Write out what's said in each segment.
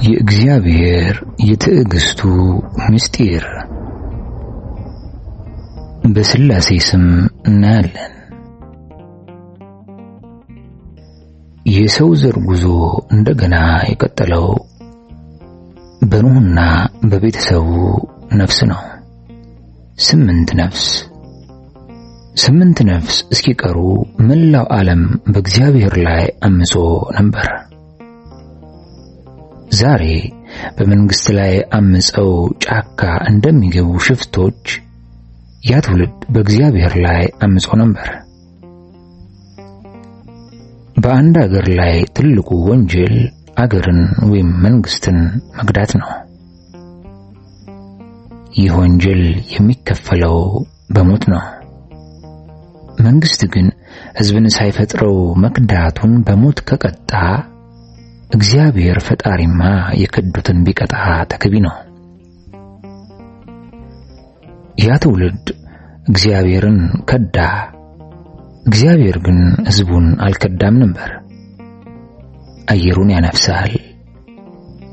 የእግዚአብሔር የትዕግስቱ ምስጢር በሥላሴ ስም እናያለን። የሰው ዘር ጉዞ እንደገና የቀጠለው በኖህና በቤተሰቡ ነፍስ ነው። 8 ነፍስ 8 ነፍስ እስኪቀሩ መላው ዓለም በእግዚአብሔር ላይ አምጾ ነበር። ዛሬ በመንግስት ላይ አምጸው ጫካ እንደሚገቡ ሽፍቶች ያ ትውልድ በእግዚአብሔር ላይ አምጾ ነበር። በአንድ አገር ላይ ትልቁ ወንጀል አገርን ወይም መንግስትን መግዳት ነው። ይህ ወንጀል የሚከፈለው በሞት ነው። መንግስት ግን ሕዝብን ሳይፈጥረው መክዳቱን በሞት ከቀጣ እግዚአብሔር ፈጣሪማ የከዱትን ቢቀጣ ተገቢ ነው። ያ ትውልድ እግዚአብሔርን ከዳ። እግዚአብሔር ግን ሕዝቡን አልከዳም ነበር። አየሩን ያነፍሳል፣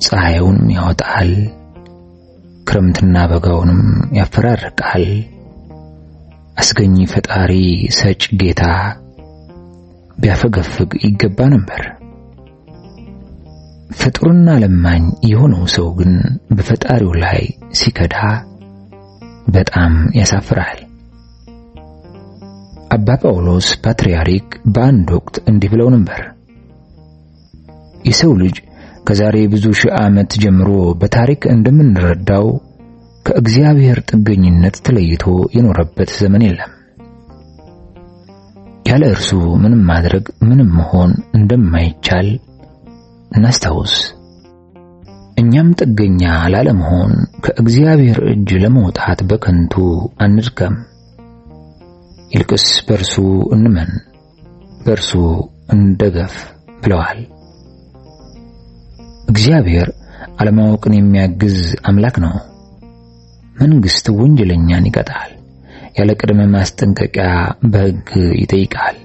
ፀሐዩንም ያወጣል፣ ክረምትና በጋውንም ያፈራርቃል። አስገኝ ፈጣሪ ሰጭ ጌታ ቢያፈገፍግ ይገባ ነበር። ፍጡርና ለማኝ የሆነው ሰው ግን በፈጣሪው ላይ ሲከዳ በጣም ያሳፍራል። አባ ጳውሎስ ፓትርያርክ በአንድ ወቅት እንዲህ ብለው ነበር። የሰው ልጅ ከዛሬ ብዙ ሺህ ዓመት ጀምሮ በታሪክ እንደምንረዳው ከእግዚአብሔር ጥገኝነት ተለይቶ የኖረበት ዘመን የለም። ያለ እርሱ ምንም ማድረግ ምንም መሆን እንደማይቻል እናስታውስ። እኛም ጥገኛ ላለመሆን ከእግዚአብሔር እጅ ለመውጣት በከንቱ አንድከም። ይልቅስ በእርሱ እንመን፣ በእርሱ እንደገፍ ብለዋል። እግዚአብሔር አለማወቅን የሚያግዝ አምላክ ነው። መንግስት ወንጀለኛን ይቀጣል፣ ያለ ቅድመ ማስጠንቀቂያ በሕግ ይጠይቃል።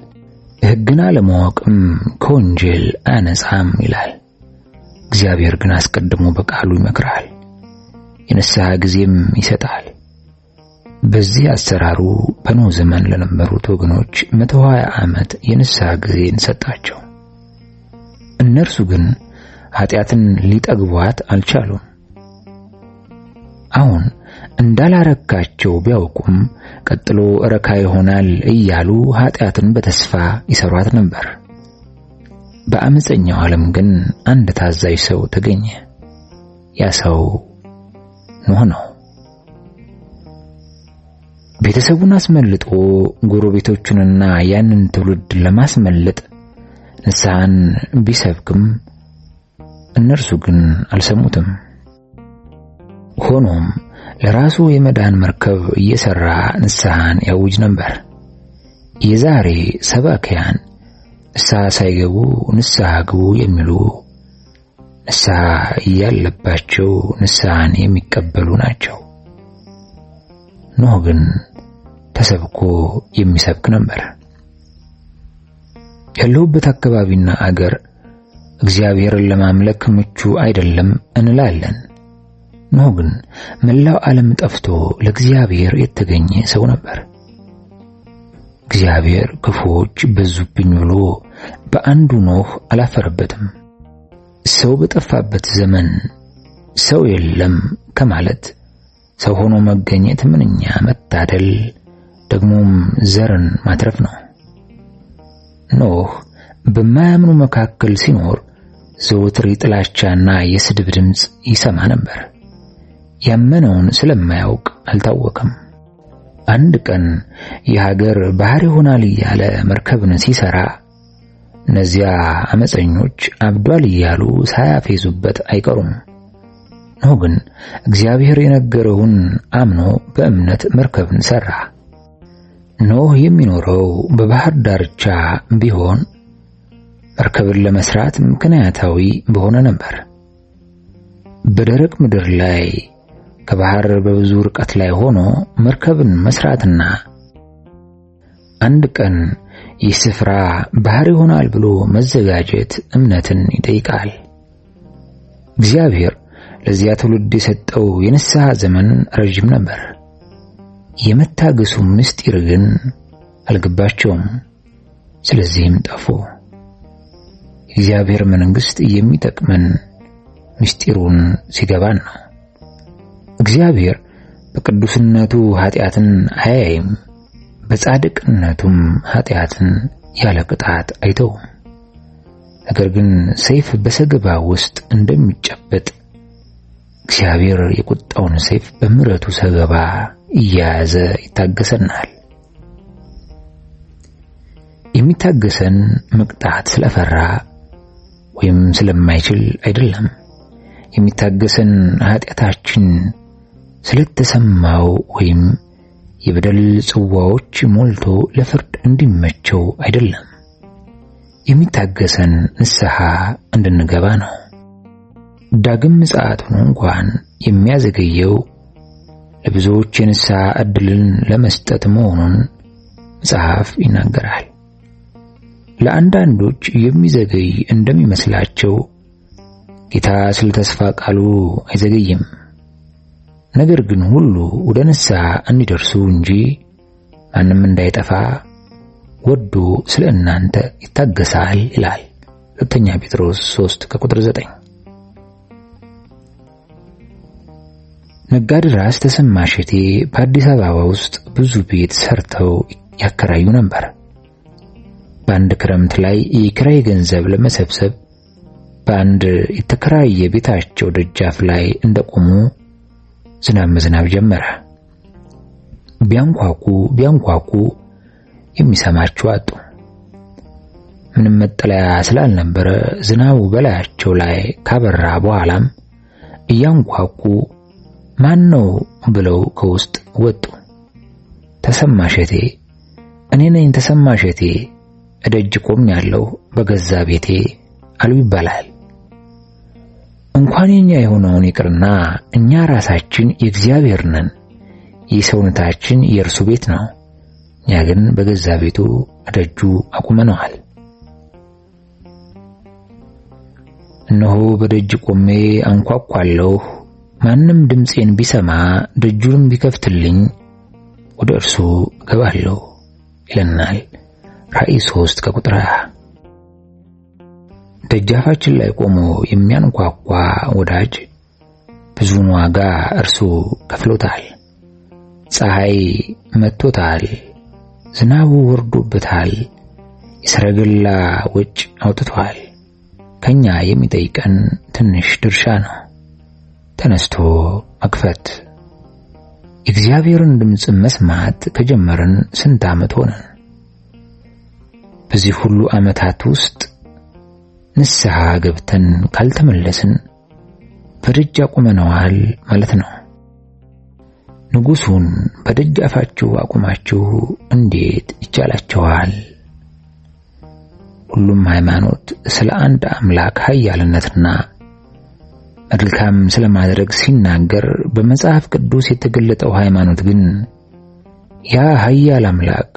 ሕግን አለማወቅም ከወንጀል አያነጻም ይላል። እግዚአብሔር ግን አስቀድሞ በቃሉ ይመክራል፣ የንስሐ ጊዜም ይሰጣል። በዚህ አሰራሩ በኖህ ዘመን ለነበሩት ወገኖች 120 ዓመት የንስሐ ጊዜን ሰጣቸው። እነርሱ ግን ኃጢአትን ሊጠግቧት አልቻሉም። አሁን እንዳላረካቸው ቢያውቁም ቀጥሎ ረካ ይሆናል እያሉ ኃጢአትን በተስፋ ይሰሯት ነበር። በአመፀኛው ዓለም ግን አንድ ታዛዥ ሰው ተገኘ። ያ ሰው ኖህ ነው። ቤተሰቡን አስመልጦ ጎረቤቶቹንና ያንን ትውልድ ለማስመለጥ ንስሐን ቢሰብክም እነርሱ ግን አልሰሙትም። ሆኖም ለራሱ የመዳን መርከብ እየሰራ ንስሐን ያውጅ ነበር። የዛሬ ሰባኪያን ንስሐ ሳይገቡ ንስሐ ግቡ የሚሉ ንስሐ እያለባቸው ንስሐን የሚቀበሉ ናቸው። ኖህ ግን ተሰብኮ የሚሰብክ ነበር። ያለሁበት አካባቢና አገር እግዚአብሔርን ለማምለክ ምቹ አይደለም እንላለን። ኖህ ግን መላው ዓለም ጠፍቶ ለእግዚአብሔር የተገኘ ሰው ነበር። እግዚአብሔር ክፉዎች በዙብኝ ብሎ በአንዱ ኖህ አላፈረበትም። ሰው በጠፋበት ዘመን ሰው የለም ከማለት ሰው ሆኖ መገኘት ምንኛ መታደል፣ ደግሞም ዘርን ማትረፍ ነው። ኖህ በማያምኑ መካከል ሲኖር ዘወትር የጥላቻና የስድብ ድምፅ ይሰማ ነበር። ያመነውን ስለማያውቅ አልታወቀም። አንድ ቀን የሀገር ባህር ይሆናል እያለ መርከብን ሲሰራ እነዚያ አመፀኞች አብዷል እያሉ ሳያፌዙበት አይቀሩም። ኖህ ግን እግዚአብሔር የነገረውን አምኖ በእምነት መርከብን ሰራ። ኖህ የሚኖረው በባህር ዳርቻ ቢሆን መርከብን ለመስራት ምክንያታዊ በሆነ ነበር። በደረቅ ምድር ላይ ከባህር በብዙ ርቀት ላይ ሆኖ መርከብን መስራትና አንድ ቀን ይህ ስፍራ ባህር ይሆናል ብሎ መዘጋጀት እምነትን ይጠይቃል። እግዚአብሔር ለዚያ ትውልድ የሰጠው የንስሐ ዘመን ረጅም ነበር። የመታገሱ ምስጢር ግን አልገባቸውም። ስለዚህም ጠፉ። የእግዚአብሔር መንግሥት የሚጠቅመን ምስጢሩን ሲገባን ነው። እግዚአብሔር በቅዱስነቱ ኃጢአትን አያይም፣ በጻድቅነቱም ኃጢአትን ያለ ቅጣት አይተውም። ነገር ግን ሰይፍ በሰገባ ውስጥ እንደሚጨበጥ እግዚአብሔር የቁጣውን ሰይፍ በምሕረቱ ሰገባ እየያዘ ይታገሰናል። የሚታገሰን መቅጣት ስለፈራ ወይም ስለማይችል አይደለም። የሚታገሰን ኃጢአታችን ስለተሰማው ወይም የበደል ጽዋዎች ሞልቶ ለፍርድ እንዲመቸው አይደለም። የሚታገሰን ንስሐ እንድንገባ ነው። ዳግም ምጽአቱን እንኳን የሚያዘገየው ለብዙዎች የንስሐ ዕድልን ለመስጠት መሆኑን መጽሐፍ ይናገራል። ለአንዳንዶች የሚዘገይ እንደሚመስላቸው ጌታ ስለ ተስፋ ቃሉ አይዘገይም። ነገር ግን ሁሉ ወደ ንስሐ እንዲደርሱ እንጂ ማንም እንዳይጠፋ ወዶ ስለ እናንተ ይታገሳል ይላል ሁለተኛ ጴጥሮስ 3 ከቁጥር 9። ነጋድራስ ተሰማ እሸቴ በአዲስ አበባ ውስጥ ብዙ ቤት ሰርተው ያከራዩ ነበር። በአንድ ክረምት ላይ የኪራይ ገንዘብ ለመሰብሰብ በአንድ የተከራየ ቤታቸው ደጃፍ ላይ እንደቆሙ ዝናብ መዝናብ ጀመረ። ቢያንኳኩ ቢያንኳኩ የሚሰማቸው አጡ። ምንም መጠለያ ስላልነበረ ዝናቡ በላያቸው ላይ ካበራ በኋላም እያንኳኩ ማን ነው ብለው ከውስጥ ወጡ። ተሰማ እሸቴ፣ እኔ ነኝ ተሰማ እሸቴ፣ እደጅ ቆሜያለሁ በገዛ ቤቴ አሉ ይባላል። እንኳን የኛ የሆነውን ይቅርና እኛ ራሳችን የእግዚአብሔር ነን። የሰውነታችን የእርሱ ቤት ነው። እኛ ግን በገዛ ቤቱ እደጁ አቁመነዋል። እነሆ በደጅ ቆሜ አንኳኳለሁ፣ ማንም ድምፄን ቢሰማ ደጁንም ቢከፍትልኝ ወደ እርሱ እገባለሁ ይለናል ራእይ 3 ከቁጥር 20። ደጃፋችን ላይ ቆሞ የሚያንኳኳ ወዳጅ ብዙን ዋጋ እርሱ ከፍሎታል። ፀሐይ መጥቶታል፣ ዝናቡ ወርዶበታል፣ የሰረገላ ወጭ አውጥቷል። ከኛ የሚጠይቀን ትንሽ ድርሻ ነው፣ ተነስቶ መክፈት። የእግዚአብሔርን ድምፅ መስማት ከጀመርን ስንት ዓመት ሆነን? በዚህ ሁሉ ዓመታት ውስጥ ንስሐ ገብተን ካልተመለስን በደጅ አቁመነዋል ማለት ነው። ንጉሡን በደጃፋችሁ አቁማችሁ እንዴት ይቻላችኋል? ሁሉም ሃይማኖት ስለ አንድ አምላክ ኃያልነትና መልካም ስለማድረግ ሲናገር፣ በመጽሐፍ ቅዱስ የተገለጠው ሃይማኖት ግን ያ ኃያል አምላክ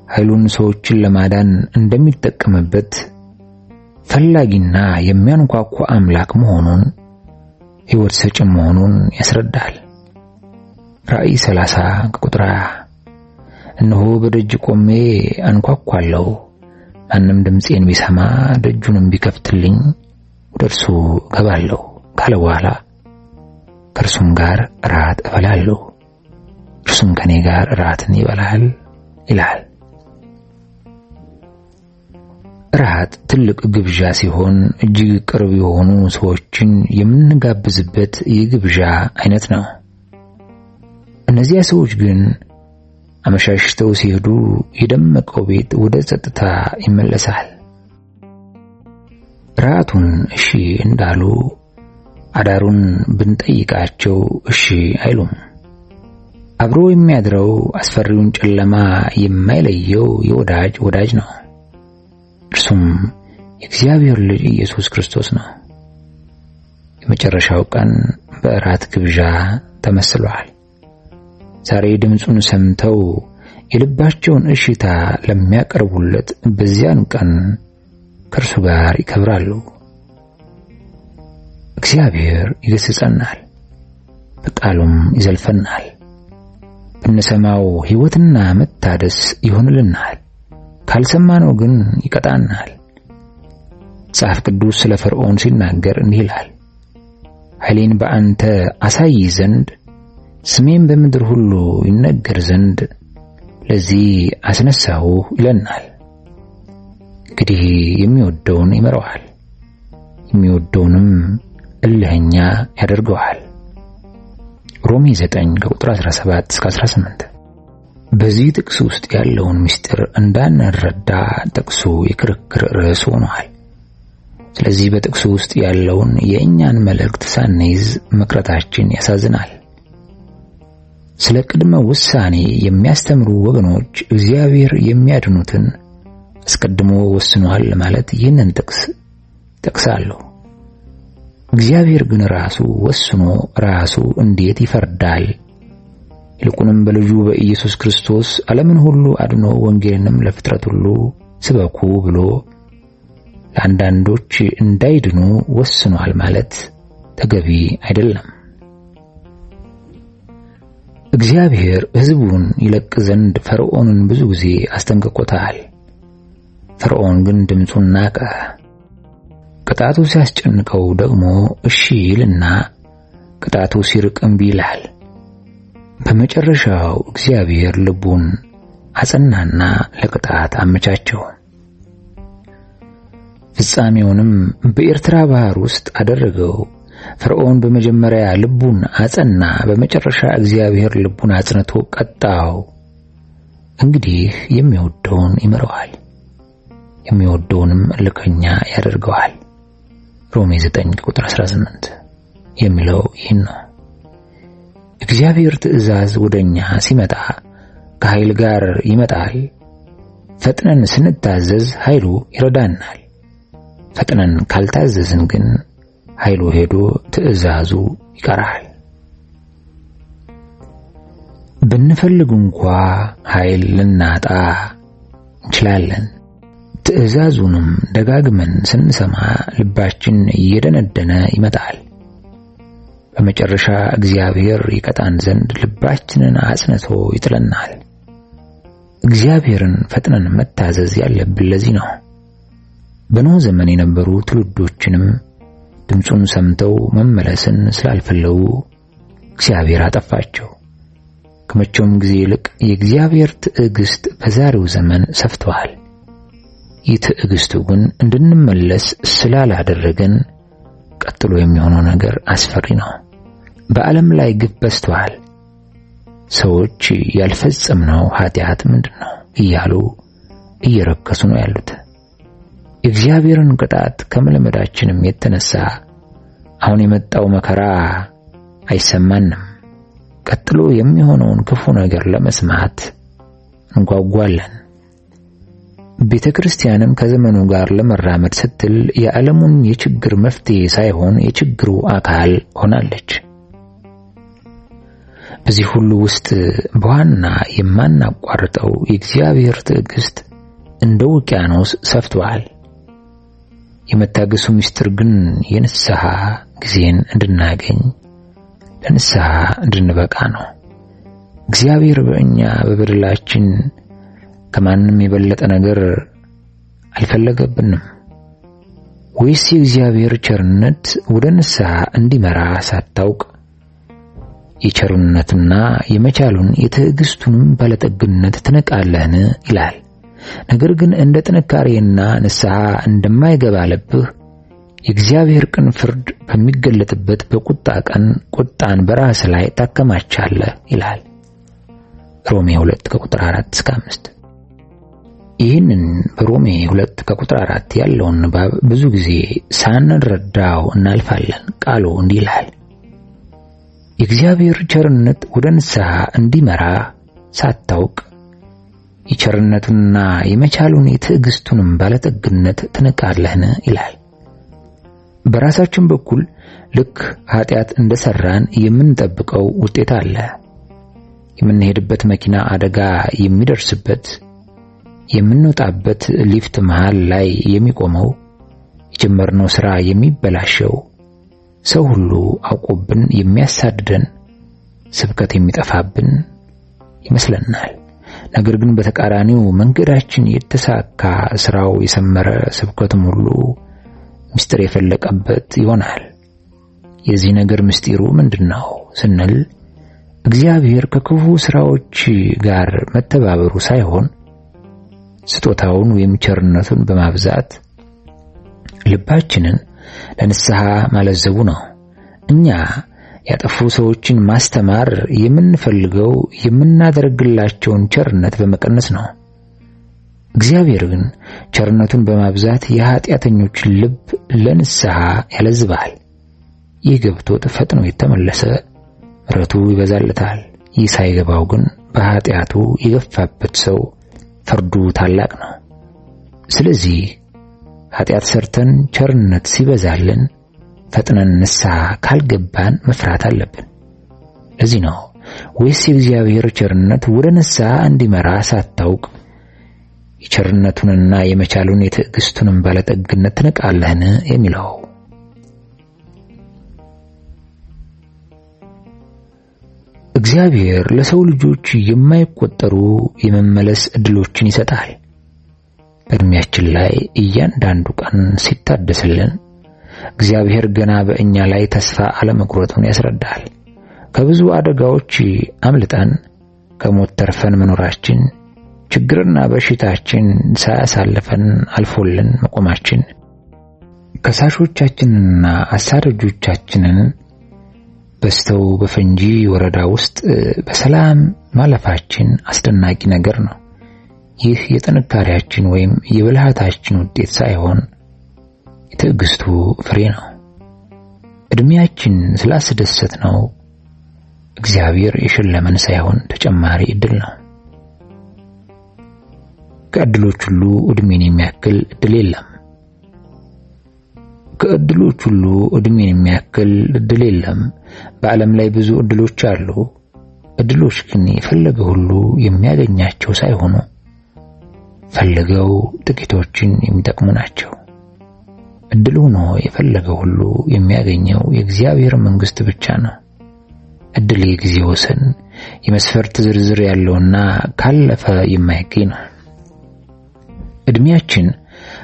ኃይሉን ሰዎችን ለማዳን እንደሚጠቀምበት ፈላጊና የሚያንኳኳ አምላክ መሆኑን፣ ሕይወት ሰጪ መሆኑን ያስረዳል። ራእይ 30 ቁጥር 20 እነሆ በደጅ ቆሜ አንኳኳለሁ፣ ማንም ድምፄን ቢሰማ ደጁንም ቢከፍትልኝ ወደ እርሱ እገባለሁ ካለ በኋላ ከእርሱም ጋር እራት እበላለሁ፣ እርሱም ከኔ ጋር እራትን ይበላል ይላል። እራት ትልቅ ግብዣ ሲሆን እጅግ ቅርብ የሆኑ ሰዎችን የምንጋብዝበት የግብዣ አይነት ነው። እነዚያ ሰዎች ግን አመሻሽተው ሲሄዱ የደመቀው ቤት ወደ ጸጥታ ይመለሳል። እራቱን እሺ እንዳሉ አዳሩን ብንጠይቃቸው እሺ አይሉም። አብሮ የሚያድረው አስፈሪውን ጨለማ የማይለየው የወዳጅ ወዳጅ ነው። እርሱም የእግዚአብሔር ልጅ ኢየሱስ ክርስቶስ ነው። የመጨረሻው ቀን በእራት ግብዣ ተመስሏል። ዛሬ ድምፁን ሰምተው የልባቸውን እሽታ ለሚያቀርቡለት በዚያን ቀን ከእርሱ ጋር ይከብራሉ። እግዚአብሔር ይገሥጸናል፣ በቃሉም ይዘልፈናል። ብንሰማው ሕይወትና መታደስ ይሆንልናል፣ ካልሰማነው ግን ይቀጣናል። መጽሐፍ ቅዱስ ስለ ፈርዖን ሲናገር እንዲህ ይላል፣ ኃይሌን በአንተ አሳይ ዘንድ ስሜም በምድር ሁሉ ይነገር ዘንድ ለዚህ አስነሳሁህ ይለናል። እንግዲህ የሚወደውን ይመራዋል፣ የሚወደውንም እልህኛ ያደርገዋል። ሮሜ 9 ከቁጥር 17 እስከ 18። በዚህ ጥቅስ ውስጥ ያለውን ምስጢር እንዳንረዳ ጥቅሱ የክርክር ርዕስ ሆኗል። ስለዚህ በጥቅሱ ውስጥ ያለውን የእኛን መልእክት ሳንይዝ መቅረታችን ያሳዝናል። ስለ ቅድመ ውሳኔ የሚያስተምሩ ወገኖች እግዚአብሔር የሚያድኑትን አስቀድሞ ወስኗል ማለት ይህንን ጥቅስ ይጠቅሳሉ። እግዚአብሔር ግን ራሱ ወስኖ ራሱ እንዴት ይፈርዳል? ይልቁንም በልጁ በኢየሱስ ክርስቶስ ዓለምን ሁሉ አድኖ ወንጌልንም ለፍጥረት ሁሉ ስበኩ ብሎ ለአንዳንዶች እንዳይድኑ ወስኗል ማለት ተገቢ አይደለም። እግዚአብሔር ሕዝቡን ይለቅ ዘንድ ፈርዖንን ብዙ ጊዜ አስጠንቅቆታል። ፈርዖን ግን ድምፁን ናቀ። ቅጣቱ ሲያስጨንቀው ደግሞ እሺ ይልና ቅጣቱ ሲርቅ እምቢ ይላል። በመጨረሻው እግዚአብሔር ልቡን አጸናና ለቅጣት አመቻቸው። ፍጻሜውንም በኤርትራ ባህር ውስጥ አደረገው። ፈርዖን በመጀመሪያ ልቡን አጸና፣ በመጨረሻ እግዚአብሔር ልቡን አጽንቶ ቀጣው። እንግዲህ የሚወደውን ይምረዋል፣ የሚወደውንም እልከኛ ያደርገዋል። ሮሜ 9 ቁጥር 18 የሚለው ይህን ነው። እግዚአብሔር ትእዛዝ ወደኛ ሲመጣ ከኃይል ጋር ይመጣል። ፈጥነን ስንታዘዝ ኃይሉ ይረዳናል። ፈጥነን ካልታዘዝን ግን ኃይሉ ሄዶ ትእዛዙ ይቀራል። ብንፈልግ እንኳ ኃይል ልናጣ እንችላለን። ትእዛዙንም ደጋግመን ስንሰማ ልባችን እየደነደነ ይመጣል። በመጨረሻ እግዚአብሔር ይቀጣን ዘንድ ልባችንን አጽንቶ ይጥለናል። እግዚአብሔርን ፈጥነን መታዘዝ ያለብን ለዚህ ነው። በኖህ ዘመን የነበሩ ትውልዶችንም ድምፁን ሰምተው መመለስን ስላልፈለጉ እግዚአብሔር አጠፋቸው። ከመቼውም ጊዜ ይልቅ የእግዚአብሔር ትዕግስት በዛሬው ዘመን ሰፍቷል። ይህ ትዕግስቱ ግን እንድንመለስ ስላላደረገን ቀጥሎ የሚሆነው ነገር አስፈሪ ነው። በዓለም ላይ ግፍ በዝቷል። ሰዎች ያልፈጸምነው ኃጢአት ምንድን ነው እያሉ እየረከሱ ነው ያሉት። የእግዚአብሔርን ቅጣት ከመለመዳችንም የተነሳ አሁን የመጣው መከራ አይሰማንም። ቀጥሎ የሚሆነውን ክፉ ነገር ለመስማት እንጓጓለን። ቤተ ክርስቲያንም ከዘመኑ ጋር ለመራመድ ስትል የዓለሙን የችግር መፍትሄ ሳይሆን የችግሩ አካል ሆናለች። በዚህ ሁሉ ውስጥ በዋና የማናቋርጠው የእግዚአብሔር ትዕግስት እንደ ውቅያኖስ ሰፍቷል። የመታገሱ ምስጢር ግን የንስሐ ጊዜን እንድናገኝ ለንስሐ እንድንበቃ ነው። እግዚአብሔር በእኛ በበደላችን ከማንም የበለጠ ነገር አልፈለገብንም። ወይስ የእግዚአብሔር ቸርነት ወደ ንስሐ እንዲመራ ሳታውቅ የቸርነቱና የመቻሉን የትዕግስቱንም ባለጠግነት ትንቃለህን? ይላል። ነገር ግን እንደ ጥንካሬና ንስሐ እንደማይገባ ልብህ የእግዚአብሔር ቅን ፍርድ በሚገለጥበት በቁጣ ቀን ቁጣን በራስ ላይ ታከማቻለህ ይላል። ሮሜ 2 ከቁጥር 4 እስከ 5። ይህንን በሮሜ 2 ከቁጥር 4 ያለውን ንባብ ብዙ ጊዜ ሳንረዳው እናልፋለን። ቃሉ እንዲህ ይላል፣ የእግዚአብሔር ቸርነት ወደ ንስሐ እንዲመራ ሳታውቅ የቸርነቱንና የመቻሉን የትዕግስቱንም ባለጠግነት ትንቃለህን? ይላል። በራሳችን በኩል ልክ ኃጢአት እንደሰራን የምንጠብቀው ውጤት አለ። የምንሄድበት መኪና አደጋ የሚደርስበት፣ የምንወጣበት ሊፍት መሃል ላይ የሚቆመው፣ የጀመርነው ሥራ የሚበላሸው፣ ሰው ሁሉ አውቆብን የሚያሳድደን፣ ስብከት የሚጠፋብን ይመስለናል። ነገር ግን በተቃራኒው መንገዳችን የተሳካ፣ ስራው የሰመረ፣ ስብከቱም ሁሉ ምስጢር የፈለቀበት ይሆናል። የዚህ ነገር ምስጢሩ ምንድነው ስንል እግዚአብሔር ከክፉ ስራዎች ጋር መተባበሩ ሳይሆን ስጦታውን ወይም ቸርነቱን በማብዛት ልባችንን ለንስሐ ማለዘቡ ነው። እኛ ያጠፉ ሰዎችን ማስተማር የምንፈልገው የምናደርግላቸውን ቸርነት በመቀነስ ነው። እግዚአብሔር ግን ቸርነቱን በማብዛት የኃጢአተኞችን ልብ ለንስሐ ያለዝባል። ይህ ገብቶት ፈጥኖ የተመለሰ ምሕረቱ ይበዛለታል። ይህ ሳይገባው ግን በኃጢአቱ የገፋበት ሰው ፍርዱ ታላቅ ነው። ስለዚህ ኃጢአት ሰርተን ቸርነት ሲበዛልን ፈጥነን ንስሐ ካልገባን መፍራት አለብን። ለዚህ ነው ወይስ የእግዚአብሔር ቸርነት ወደ ንስሐ እንዲመራ ሳታውቅ የቸርነቱንና የመቻሉን የትዕግስቱንም ባለጠግነት ትንቃለህን የሚለው። እግዚአብሔር ለሰው ልጆች የማይቆጠሩ የመመለስ እድሎችን ይሰጣል። በእድሜያችን ላይ እያንዳንዱ ቀን ሲታደስልን እግዚአብሔር ገና በእኛ ላይ ተስፋ አለመቁረጡን ያስረዳል። ከብዙ አደጋዎች አምልጠን ከሞት ተርፈን መኖራችን፣ ችግርና በሽታችን ሳያሳልፈን አልፎልን መቆማችን፣ ከሳሾቻችንና አሳዳጆቻችንን በስተው በፈንጂ ወረዳ ውስጥ በሰላም ማለፋችን አስደናቂ ነገር ነው። ይህ የጥንካሬያችን ወይም የብልሃታችን ውጤት ሳይሆን የትዕግስቱ ፍሬ ነው። እድሜያችን ስላስደሰት ነው እግዚአብሔር የሸለመን ሳይሆን ተጨማሪ እድል ነው። ከእድሎች ሁሉ እድሜን የሚያክል እድል የለም። ከእድሎች ሁሉ እድሜን የሚያክል እድል የለም። በዓለም ላይ ብዙ እድሎች አሉ። እድሎች ግን የፈለገ ሁሉ የሚያገኛቸው ሳይሆኑ ፈልገው ጥቂቶችን የሚጠቅሙ ናቸው። እድል ሆኖ የፈለገ ሁሉ የሚያገኘው የእግዚአብሔር መንግስት ብቻ ነው። እድል የጊዜ ወሰን፣ የመስፈርት ዝርዝር ያለውና ካለፈ የማይገኝ ነው። እድሜያችን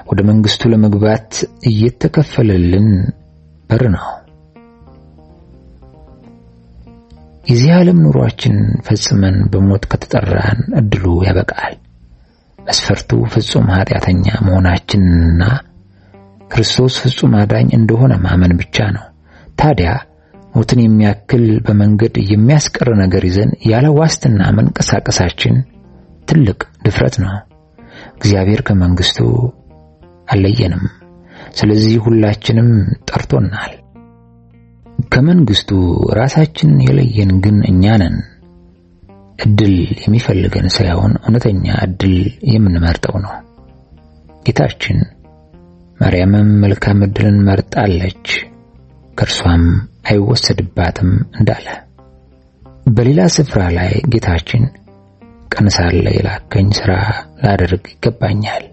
ወደ መንግስቱ ለመግባት እየተከፈለልን በር ነው። የዚህ ዓለም ኑሯችን ፈጽመን በሞት ከተጠራን እድሉ ያበቃል። መስፈርቱ ፍጹም ኃጢአተኛ መሆናችንና ክርስቶስ ፍጹም አዳኝ እንደሆነ ማመን ብቻ ነው። ታዲያ ሞትን የሚያክል በመንገድ የሚያስቀር ነገር ይዘን ያለ ዋስትና መንቀሳቀሳችን ትልቅ ድፍረት ነው። እግዚአብሔር ከመንግስቱ አልለየንም። ስለዚህ ሁላችንም ጠርቶናል። ከመንግስቱ ራሳችንን የለየን ግን እኛ ነን። እድል የሚፈልገን ሳይሆን እውነተኛ እድል የምንመርጠው ነው። ጌታችን ማርያምም መልካም እድልን መርጣለች፣ ከእርሷም አይወሰድባትም እንዳለ በሌላ ስፍራ ላይ ጌታችን ቀን ሳለ የላከኝ ሥራ ላደርግ ይገባኛል፣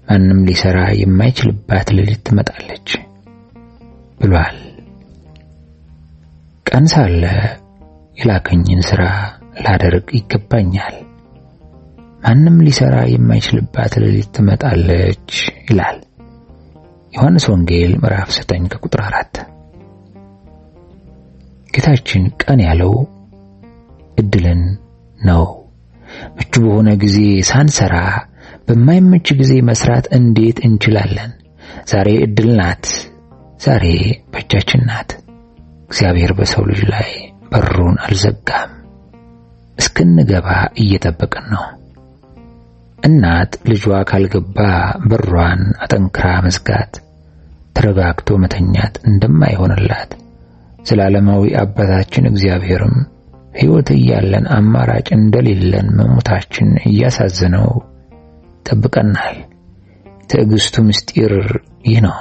ማንም ሊሰራ የማይችልባት ሌሊት ትመጣለች ብሏል። ቀን ሳለ የላከኝን ሥራ ላደርግ ይገባኛል፣ ማንም ሊሰራ የማይችልባት ሌሊት ትመጣለች ይላል ዮሐንስ ወንጌል ምዕራፍ 9 ከቁጥር 4። ጌታችን ቀን ያለው እድልን ነው። ምቹ በሆነ ጊዜ ሳንሰራ በማይመች ጊዜ መስራት እንዴት እንችላለን? ዛሬ እድል ናት። ዛሬ በእጃችን ናት። እግዚአብሔር በሰው ልጅ ላይ በሩን አልዘጋም። እስክንገባ እየጠበቅን ነው። እናት ልጇ ካልገባ በሯን አጠንክራ መዝጋት፣ ተረጋግቶ መተኛት እንደማይሆንላት ዘላለማዊ አባታችን እግዚአብሔርም ሕይወት እያለን አማራጭ እንደሌለን መሞታችን እያሳዘነው ይጠብቀናል። ትዕግስቱ ምስጢር ይህ ነው።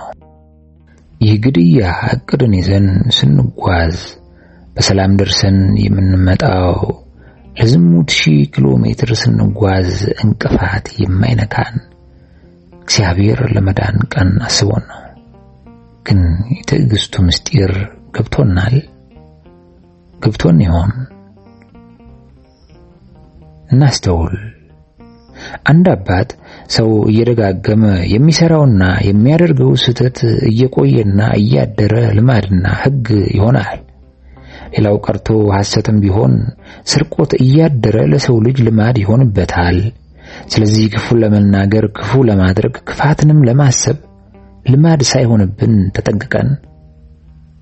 ይህ ግድያ እቅድን ይዘን ስንጓዝ በሰላም ደርሰን የምንመጣው ለዝሙት 1000 ኪሎ ሜትር ስንጓዝ እንቅፋት የማይነካን እግዚአብሔር ለመዳን ቀን አስቦን ነው። ግን የትዕግስቱ ምስጢር ገብቶናል? ገብቶን ይሆን? እናስተውል። አንድ አባት ሰው እየደጋገመ የሚሰራውና የሚያደርገው ስህተት እየቆየና እያደረ ልማድና ሕግ ይሆናል። ሌላው ቀርቶ ሐሰትም ቢሆን ስርቆት እያደረ ለሰው ልጅ ልማድ ይሆንበታል። ስለዚህ ክፉ ለመናገር፣ ክፉ ለማድረግ፣ ክፋትንም ለማሰብ ልማድ ሳይሆንብን ተጠንቅቀን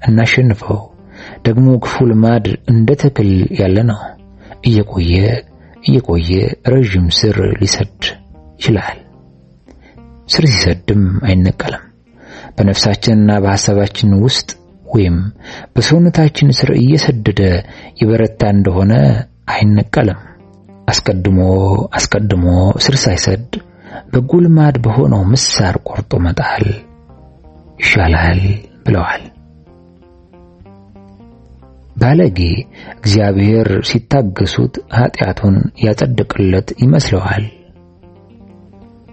እናሸንፈው። ደግሞ ክፉ ልማድ እንደ ተክል ያለ ነው። እየቆየ እየቆየ ረዥም ስር ሊሰድ ይችላል። ስር ሲሰድም አይነቀልም። በነፍሳችንና በሐሳባችን ውስጥ ወይም በሰውነታችን ስር እየሰደደ የበረታ እንደሆነ አይነቀልም። አስቀድሞ አስቀድሞ ስር ሳይሰድ በጎ ልማድ በሆነው ምሳር ቆርጦ መጣል ይሻላል ብለዋል። ባለጌ እግዚአብሔር ሲታገሱት ኃጢአቱን ያጸድቅለት ይመስለዋል።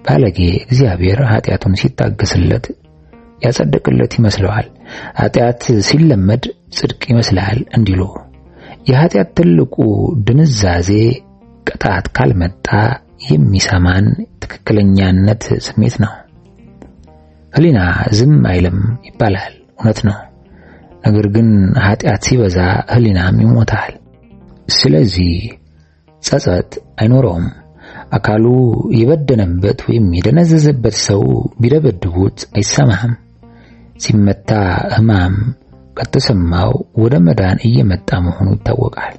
ባለጌ እግዚአብሔር ኃጢአቱን ሲታገስለት ያጸድቅለት ይመስለዋል። ኃጢአት ሲለመድ ጽድቅ ይመስላል እንዲሉ የኃጢአት ትልቁ ድንዛዜ ቅጣት ካልመጣ የሚሰማን ትክክለኛነት ስሜት ነው። ሕሊና ዝም አይልም ይባላል፣ እውነት ነው። ነገር ግን ኃጢአት ሲበዛ ሕሊናም ይሞታል። ስለዚህ ጸጸት አይኖረውም። አካሉ የበደነበት ወይም የደነዘዘበት ሰው ቢደበድቡት አይሰማህም። ሲመታ ሕማም ከተሰማው ወደ መዳን እየመጣ መሆኑ ይታወቃል።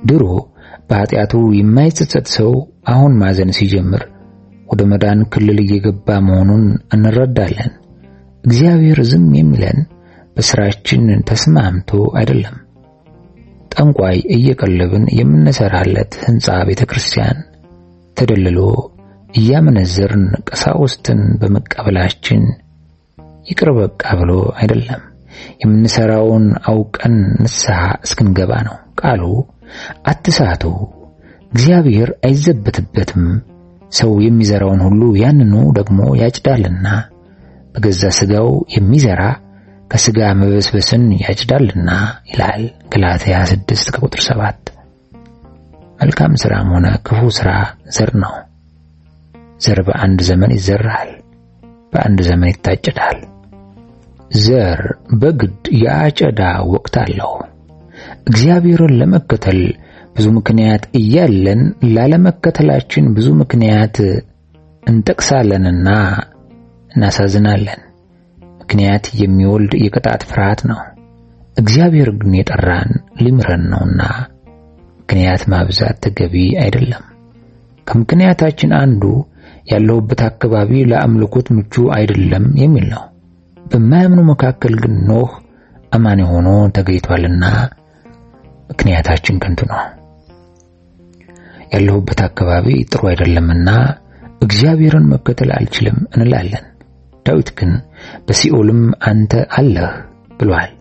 ድሮ በኃጢአቱ የማይጸጸት ሰው አሁን ማዘን ሲጀምር ወደ መዳን ክልል እየገባ መሆኑን እንረዳለን። እግዚአብሔር ዝም የሚለን በስራችን ተስማምቶ አይደለም። ጠንቋይ እየቀለብን የምንሰራለት ሕንጻ ቤተክርስቲያን ተደልሎ እያመነዘርን ቀሳውስትን በመቀበላችን ይቅር በቃ ብሎ አይደለም። የምንሰራውን አውቀን ንስሐ እስክንገባ ነው። ቃሉ አትሳቱ፣ እግዚአብሔር አይዘበትበትም፣ ሰው የሚዘራውን ሁሉ ያንኑ ደግሞ ያጭዳልና፣ በገዛ ሥጋው የሚዘራ ከሥጋ መበስበስን ያጭዳልና ይላል ገላትያ 6 ቁጥር 7። መልካም ሥራም ሆነ ክፉ ሥራ ዘር ነው። ዘር በአንድ ዘመን ይዘራል፣ በአንድ ዘመን ይታጨዳል። ዘር በግድ የአጨዳ ወቅት አለው። እግዚአብሔርን ለመከተል ብዙ ምክንያት እያለን ላለመከተላችን ብዙ ምክንያት እንጠቅሳለንና እናሳዝናለን። ምክንያት የሚወልድ የቅጣት ፍርሃት ነው። እግዚአብሔር ግን የጠራን ሊምረን ነውና ምክንያት ማብዛት ተገቢ አይደለም። ከምክንያታችን አንዱ ያለሁበት አካባቢ ለአምልኮት ምቹ አይደለም የሚል ነው። በማያምኑ መካከል ግን ኖህ አማኒ ሆኖ ተገኝቷልና ምክንያታችን ከንቱ ነው። ያለሁበት አካባቢ ጥሩ አይደለምና እግዚአብሔርን መከተል አልችልም እንላለን። ዳዊት ግን በሲኦልም አንተ አለህ ብሏል።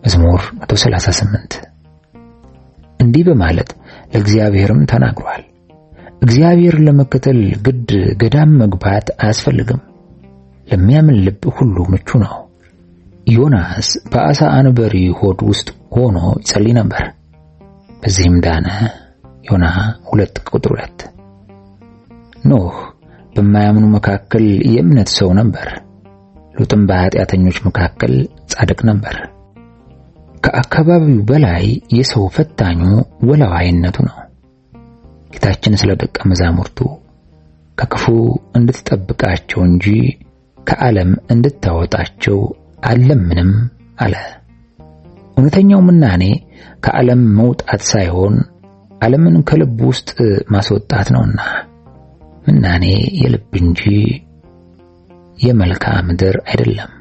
መዝሙር 138። እንዲህ በማለት ለእግዚአብሔርም ተናግሯል። እግዚአብሔርን ለመከተል ግድ ገዳም መግባት አያስፈልግም። ለሚያምን ልብ ሁሉ ምቹ ነው። ዮናስ በአሳ አንበሪ ሆድ ውስጥ ሆኖ ይጸልይ ነበር። በዚህም ዳነ። ዮና 2:2። ኖህ በማያምኑ መካከል የእምነት ሰው ነበር። ሎጥም በኃጢአተኞች መካከል ጻድቅ ነበር። ከአካባቢው በላይ የሰው ፈታኙ ወላዋይነቱ ነው። ጌታችን ስለ ደቀ መዛሙርቱ ከክፉ እንድትጠብቃቸው እንጂ ከዓለም እንድታወጣቸው አልለምንም አለ። እውነተኛው ምናኔ ከዓለም መውጣት ሳይሆን ዓለምን ከልብ ውስጥ ማስወጣት ነውና ምናኔ የልብ እንጂ የመልክዓ ምድር አይደለም።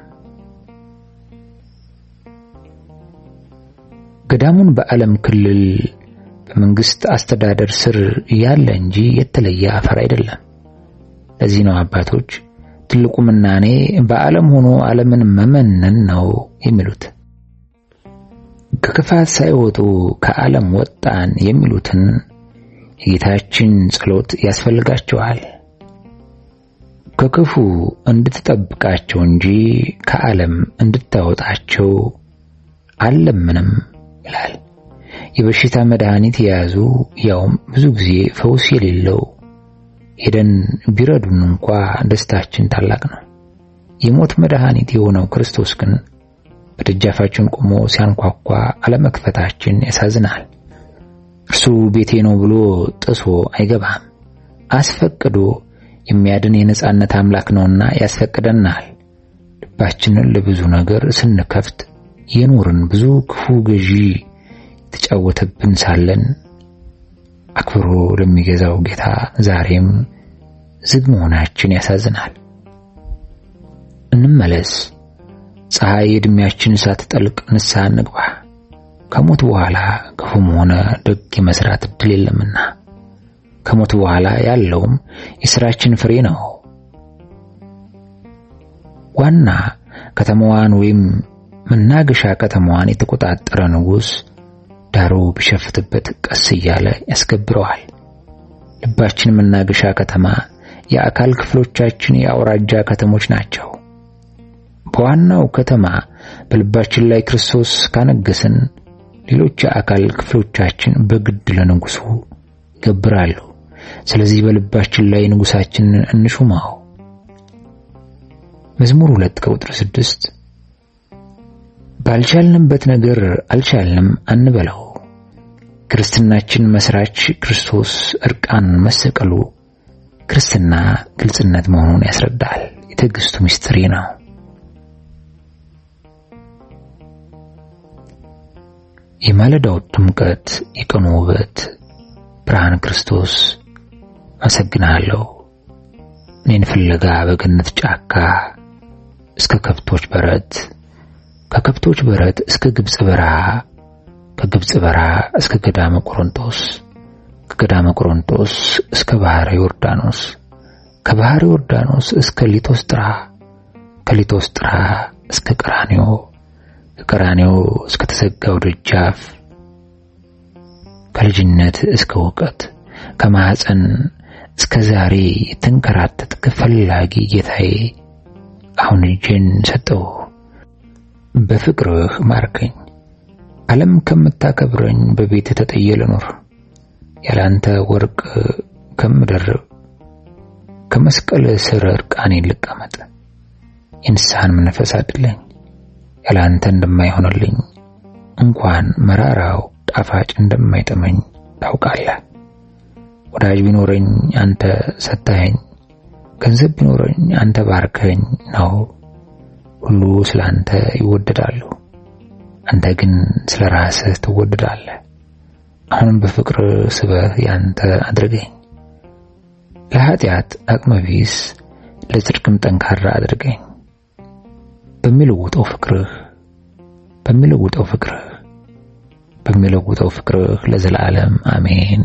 ገዳሙን በዓለም ክልል በመንግስት አስተዳደር ስር ያለ እንጂ የተለየ አፈር አይደለም። ለዚህ ነው አባቶች ትልቁ ምናኔ በዓለም ሆኖ ዓለምን መመነን ነው የሚሉት። ከክፋት ሳይወጡ ከዓለም ወጣን የሚሉትን የጌታችን ጸሎት ያስፈልጋቸዋል። ከክፉ እንድትጠብቃቸው እንጂ ከዓለም እንድታወጣቸው አልለምንም ይላል። የበሽታ መድኃኒት የያዙ ያውም ብዙ ጊዜ ፈውስ የሌለው ሄደን ቢረዱን እንኳ ደስታችን ታላቅ ነው። የሞት መድኃኒት የሆነው ክርስቶስ ግን በደጃፋችን ቆሞ ሲያንኳኳ አለመክፈታችን ያሳዝናል። እርሱ ቤቴ ነው ብሎ ጥሶ አይገባም። አስፈቅዶ የሚያድን የነጻነት አምላክ ነውና ያስፈቅደናል። ልባችንን ለብዙ ነገር ስንከፍት የኖርን ብዙ ክፉ ገዢ የተጫወተብን ሳለን አክብሮ ለሚገዛው ጌታ ዛሬም ዝግ መሆናችን ያሳዝናል። እንመለስ። ፀሐይ ዕድሜያችን ሳትጠልቅ ንስሐ እንግባ። ከሞት በኋላ ክፉም ሆነ ደግ የመስራት እድል የለምና ከሞት በኋላ ያለውም የሥራችን ፍሬ ነው። ዋና ከተማዋን ወይም መናገሻ ከተማዋን የተቆጣጠረ ንጉሥ ዳሩ ቢሸፍትበት ቀስ እያለ ያስገብረዋል። ልባችን መናገሻ ከተማ፣ የአካል ክፍሎቻችን የአውራጃ ከተሞች ናቸው። በዋናው ከተማ በልባችን ላይ ክርስቶስ ካነገስን ሌሎች የአካል ክፍሎቻችን በግድ ለንጉሱ ይገብራሉ። ስለዚህ በልባችን ላይ ንጉሳችንን እንሹመው። መዝሙር 2 ከቁጥር 6 ባልቻልንበት ነገር አልቻልንም አንበለው። ክርስትናችን መስራች ክርስቶስ እርቃን መሰቀሉ ክርስትና ግልጽነት መሆኑን ያስረዳል። የትዕግስቱ ምስጢር ነው። የማለዳው ድምቀት፣ የቀኑ ውበት፣ ብርሃን ክርስቶስ አመሰግንሃለሁ። እኔን ፍለጋ በገነት ጫካ እስከ ከብቶች በረት፣ ከከብቶች በረት እስከ ግብጽ በረሃ፣ ከግብጽ በረሃ እስከ ገዳመ ቆሮንቶስ፣ ከገዳመ ቆሮንቶስ እስከ ባህረ ዮርዳኖስ፣ ከባህረ ዮርዳኖስ እስከ ሊቶስጥራ፣ ከሊቶስጥራ እስከ ቀራንዮ፣ ከቀራንዮ እስከ ተዘጋው ደጃፍ፣ ከልጅነት እስከ እውቀት፣ ከማህፀን እስከ ዛሬ የተንከራተትክ ፈላጊ ጌታዬ አሁን እጄን ሰጠው። በፍቅርህ ማርከኝ። ዓለም ከምታከብረኝ በቤት ተጠየ ልኖር። ያላንተ ወርቅ ከምደርብ ከመስቀል ስር እርቃኔን ልቀመጥ። የንስሐን መንፈስ አድለኝ። ያላንተ እንደማይሆንልኝ እንኳን መራራው ጣፋጭ እንደማይጥመኝ ታውቃለህ። ወዳጅ ቢኖረኝ አንተ ሰጠኸኝ፣ ገንዘብ ቢኖረኝ አንተ ባርከኝ ነው። ሁሉ ስለ አንተ ይወደዳሉ፣ አንተ ግን ስለ ራስህ ትወደዳለህ። አሁንም በፍቅር ስበህ ያንተ አድርገኝ። ለኃጢአት አቅመ ቢስ ለጽድቅም ጠንካራ አድርገኝ። በሚለውጠው ፍቅርህ በሚለውጠው ፍቅርህ በሚለውጠው ፍቅርህ ለዘላለም አሜን።